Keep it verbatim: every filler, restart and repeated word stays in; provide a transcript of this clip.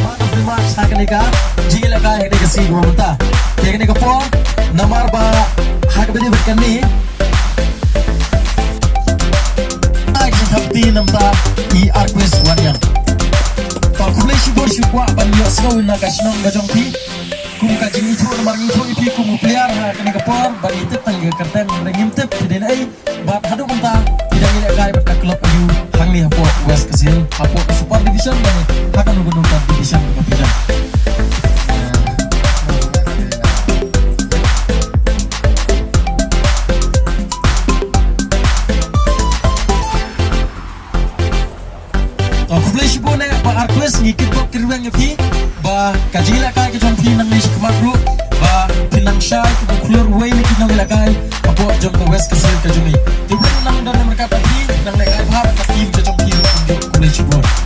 Man of the match ha kane ka jingïalehkai ha kane ka sngi mynta. Te kane ka por namar ba ha kaba ïadei bad kane ai ki thapti namta i Arquis Wanniang. To khublei shibun shu kwah ban ïohsngew na ka shnong ka jong phi kum ka jingithuh namar ngi ithuh ïa phi kum u player ha kane ka por ban ïa tip tang ïa ka kyrteng, ngim tip phi dei na ei. Bad haduh mynta phi dang ïalehkai bad ka club aïu hangne hapoh West Khasi Hills, hapoh ka Super Division lane ha kano kano ka division kaba phi don? To khublei shibun eh Bah Arquis, ngi kyrpad kyrweng ïa phi ba ka jingïalehkai ka jong phi nangne shakhmat ruh ba phin nang shai kum u khlur uwei na ki nongïalehkai hapoh jong ka West Khasi Hills ka jong ngi. Te u Blei un nang don ryngkat bad phi.